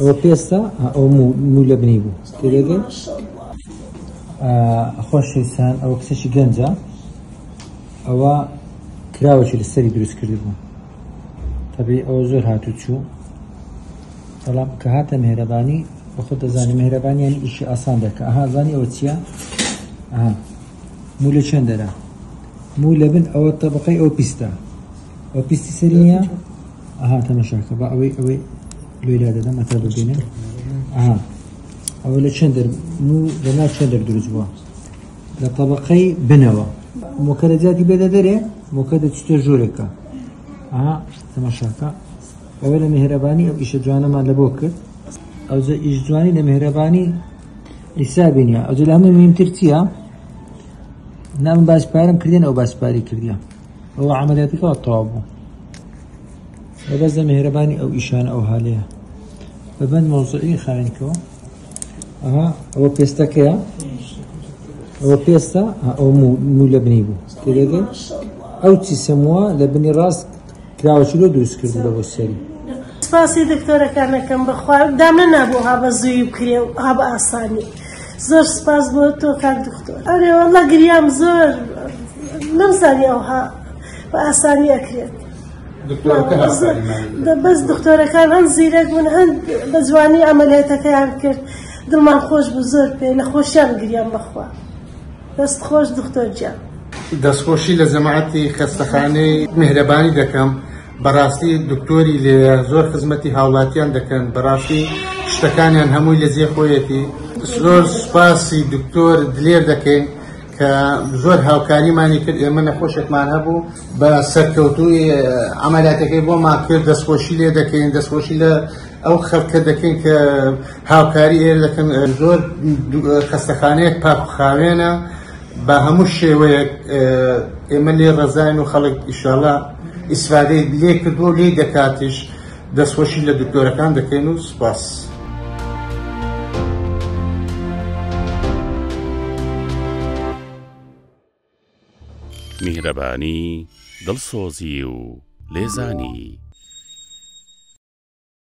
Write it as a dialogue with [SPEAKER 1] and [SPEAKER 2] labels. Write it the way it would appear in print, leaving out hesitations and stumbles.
[SPEAKER 1] ئەوە پێستە، ئەوە موو لە بنی بوو. تێدەگەی؟ خۆشەویستان ئەوە کچێکی گەنجە، ئەوە کراوەکی لەسەری دروست کردبوو. تەبی ئەوە زۆر هاتوو چوو، بەڵام کە هاتە مێهرەبانی بەخۆت دەزانی مێهرەبانی یانی ئیشی ئاسان دەکە. ئەها زانی ئەوە چییە؟ ئەها موو لە چێن دەرە، موو لە بن ئەوە تەبقەی ئەو پیستە، ئەو پیستی سەری نییە. ئەها تەمەشاکە با ئەوەی ئەوەی لۆی لا دەدەم ئەتا ببینن. ئەها ئەوە لە چێن دەر موو لە ناو چێن دەر دروست بووە، لە تەبقەی بنەوە. مۆکە لە جیاتی بێتە دەرێ، مۆکە دەچێتە ژوورێکە. ئەها تەمەشاکە ئەوە لە مێهرەبانی ئەو ئیشە جوانەمان لە بۆ کرد. ئەوجە ئیش جوانی لە مێهرەبانی حیسابی نییە. ئەوجە لە هەمووی مهمتر چییە؟ نا من باس پارەم کردێن، ئەو باس پارەی کردیە، ئەوە عەمەلیاتەکە تەواو بوو. بەس لە مێهرەبانی ئەو ئیشانە ئەو هالەیە بە بەند مەوزوعی خاوێنکەوە. ئەها ئەوە پێستەکەیە، ئەوە پێستە، ئەوە موو لە بنی بوو. تێدەگەی؟ ئەو چی سەمووە لە بنی ڕاست کراوەکی لۆ دروست کردو لە بۆ سەری.
[SPEAKER 2] سپاسی دکتۆرەکانەکەم بەخوا دامنەنابوو ها بە زووی بکرێ و ها بە ئاسانی. زۆر سپاس بۆ تۆ کاک دکتۆر. ئەرێ واللە گریام زۆر، نەمزانی ئەوها بە ئاسانی ئەکرێت. بەس دکتۆرەکان هەند زیرەک بوون، هەند بە جوانی عەمەلیاتەکەیان کرد، دڵمان خۆش بوو زۆر پێ لە خۆشیان گریام بەخوا. دەست خۆش دکتۆر گیان.
[SPEAKER 3] دەستخۆشی لە جەماعەتی خەستەخانەی میهرەبانی دەکەم، بەڕاستی دکتۆری لێیە زۆر خزمەتی هاوڵاتیان دەکەن، بەڕاستی شتەکانیان هەمووی لە جێ خۆیەتی. زۆر سوپاسی دکتۆر دلێر دەکەین کە زۆر هاوکاریمانی کرد. ئێمە نەخۆشێکمان هەبوو بە سەرکەوتووی عەمەلیاتەکەی بۆمان کرد، دەستخۆشی لێ دەکەین، دەستخۆشی لە ئەو خەڵکە دەکەین کە هاوکاری ئێرە دەکەن. زۆر خەستەخانەیەک پاک و خاوێنە بە هەموو شێوەیەک، ئێمە لێ ڕەزاین و خەڵک ئیشاڵا ئیسفادەی لێ کردووە و لێی دەکاتیش. دەستخۆشی لە دکتۆرەکان دەکەین و سوپاس.
[SPEAKER 4] میهرەبانی، دڵسۆزی و لێزانی.